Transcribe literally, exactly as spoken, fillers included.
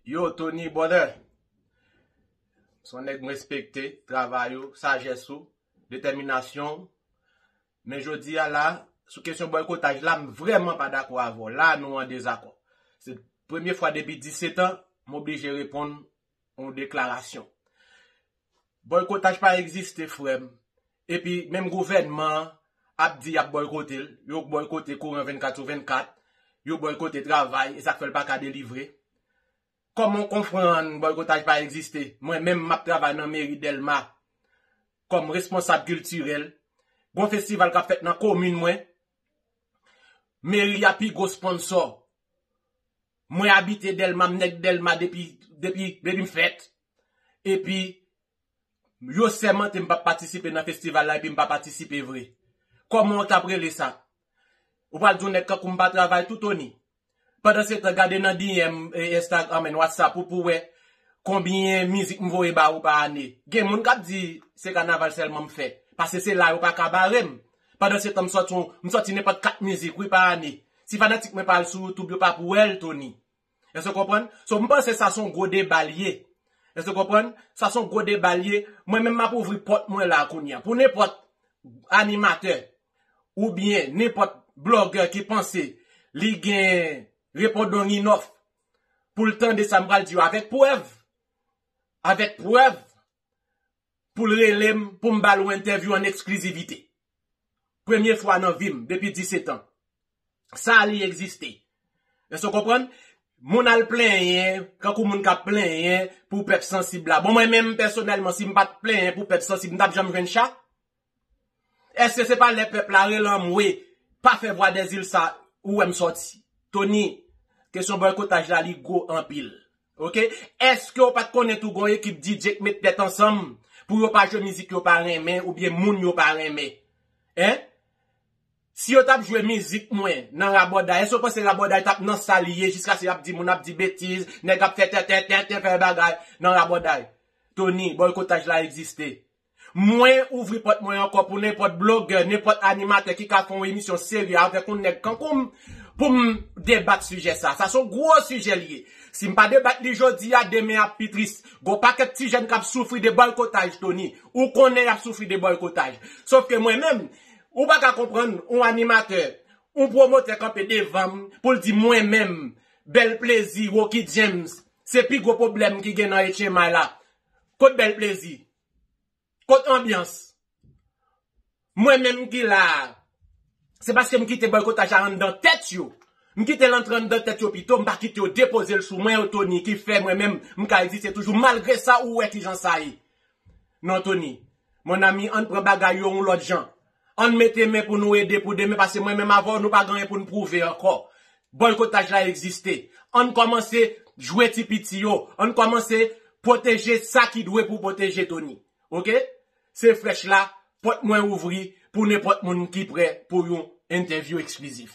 Yo, Tony, brother. Se yon nèg m respekte, travay ou, sajès ou, detèminasyon w. Men jodi a la, sou kesyon bòykotaj la, m vrèman pa dakò avè w. La, nou an dezakò. Se premye fwa depi disèt an, m oblije reponn yon deklarasyon. Bòykotaj pa egziste, frè m. Epi, menm gouvènman an ap di y ap bòykote l. Yo bòykote kouran vennkat sou vennkat. Yo bòykote travay, e sa k fè l pa ka delivre. Kòman w konprann bòykotaj pa egziste? Mwen menm, m ap travay nan meri Dèlma kòm responsab kiltirèl. Gon festival k ap fèt nan komin mwen. Meri a pi gwo sponsò. Mwen abite Dèlma, m nèg Dèlma depi, depi, depi m fèt. Epi, yo sèmante m p ap patisipe nan festival la epi m pa patisipe vre. Kòman w t ap rele sa? Ou pral di yon nèg kankou m pa travay tou, Tony? Pandan se tan, gade nan D M, e, Instagram and WhatsApp ou pou wè konbyen mizik m voye ba ou pa ane. Gen moun k ap di se kanaval sèlman m fè. Paske se la yo pa ka bare m. Pandan se tan, m sòti, m sòti nenpòt kat mizik, wi, pa ane. Si fanatik mwen pa al sou YouTube, yo p ap wè l, Tony. Èske w konprann? So, m panse sa se yon gwo deba l ye. Èske w konprann? Sa se yon gwo deba l ye. Mwen menm, m ap ouvri pòt mwen la kounye a. Pou nenpòt animatè oubyen nenpòt blogger ki panse li gen repondong inòf pou l tande sa m pral di yo avèk prèv, avèk prèv, pou l rele m, pou m ba l yon entèvyou an eksklizivite. Premye fwa nan vi m, depi disèt an. Sa li egziste. Èske w konprann? Moun al plenyen, kankou moun k ap plenyen pou pèp sansib la. Bon, mwen menm, pèsonèlman, si m pa t plenyen pou pèp sansib, m t ap janm jwenn cha? Èske se pa lè pèp la rele anmwe, pa fè Vwadèzil sa, ou wè m sòti? Tony, kesyon bòykotaj la, li gwo anpil. Oke? Èske w pa t konnen tou gon ekip D J k met tèt ansanm pou yo pa jwe mizik yo pa renmen oubyen moun yo pa renmen? Hein? Si yo t ap jwe mizik mwen nan rabòday, èske w panse rabòday t ap nan sa li ye jiskaske y ap di moun ap di betiz, nèg ap fè tè, tè, tè, tè, fè bagay nan rabòday? Tony, bòykotaj la egziste. Mwen ouvri pòt mwen ankò pou nenpòt blogger, nenpòt animatè ki ka fè yon emisyon serye avèk yon nèg kankou m pou m debat sijè sa. Sa se yon gwo sijè li ye. Si m pa debat li jodi a, demen ap pi tris. Gon pakèt ti jèn k ap soufri de bòykotaj, Tony. Ou konnen y ap soufri de bòykotaj. Sòf ke mwen menm, ou pa ka konprann yon animatè, yon pwomotè kanpe devan m pou l di mwen menm, Bèl Plezi, Rocky James, se pi gwo pwoblèm ki gen nan H M I la. Kot Bèl Plezi? Kot anbyans? Mwen menm ki la a, se paske m kite bòykotaj la anndan tèt yo. M kite l antre anndan tèt yo pito, m pa kite yo depoze l sou mwen, yo, Tony, ki fè mwen menm, m ka egziste toujou. Malgre sa, ou wè kijan sa ye. Non, Tony, mon ami, ann pran bagay yo yon lòt jan. Ann mete men pou nou ede pou demen, paske mwen menm avè w, nou pa gen anyen pou n pwouve ankò. Bòykotaj la egziste. Ann kòmanse jwe ti piti yo. Ann kòmanse pwoteje sa ki dwe pou pwoteje, Tony. Oke? Se frèch la, pòt mwen ouvri pou nenpòt moun ki prè pou yon entèvyou eksklizif.